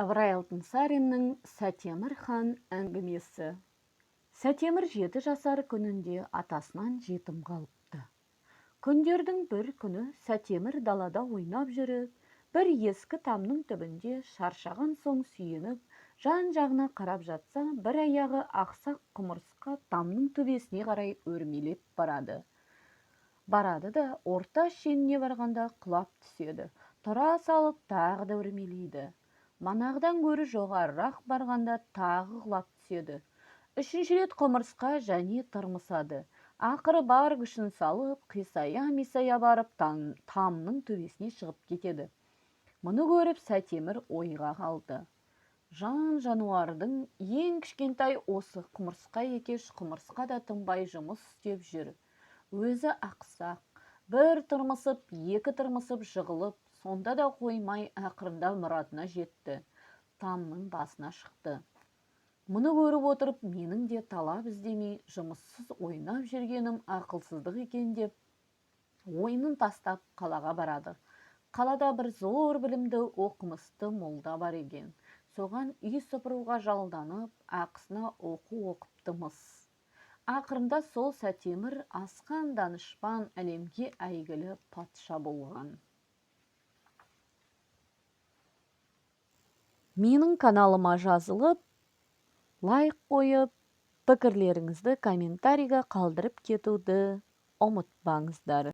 Ыбырай Алтынсариннің Сәтемір хан әңгімесі. Сәтемір 7 жасар күнінде атасынан жетім қалыпты. Күндердің бір күні Сәтемір далада ойнап жүріп, бір ескі тамның түбінде шаршаған соң сүйеніп, жан-жағына қарап жатса, бір аяғы ақсақ құмырсқа тамның төбесіне қарай өрмелеп барады. Барады да орта шеніне барғанда құлап түседі. Тұра салып тағы да өрмелейді. Манағыдан гөрі жоғарырақ барғанда тағы құлап түседі. Үшінші рет құмырсқа және тырмысады. Ақыры бар күшін салып, қисая-мисая барып тамның төбесіне шығып кетеді. Мұны көріп Сәтемір ойға қалды. Жан-жануардың ең кішкентай осы құмырсқа екеш, құмырсқа да тынбай жұмыс істеп жүр. Өзі ақсақ, бір тырмысып, екі тырмысып жығылып, сонда да қоймай ақырында мұратына жетті. Тамның басына шықты. Мұны көріп отырып, менің де талап іздемей, жұмыссыз ойнап жүргенім ақылсыздық екен деп, ойынын тастап қалаға барады. Қалада бір зор білімді оқымысты молда бар екен. Соған үй сыпыруға жалданып, ақысына оқу оқыпты-мыс. Ақырында сол Сәтемір асқан данышпан, әлемге әйгілі патша болған. Менің каналыма жазылып, лайк қойып, пікірлеріңізді комментарийға қалдырып кетуді ұмытпаңыздар.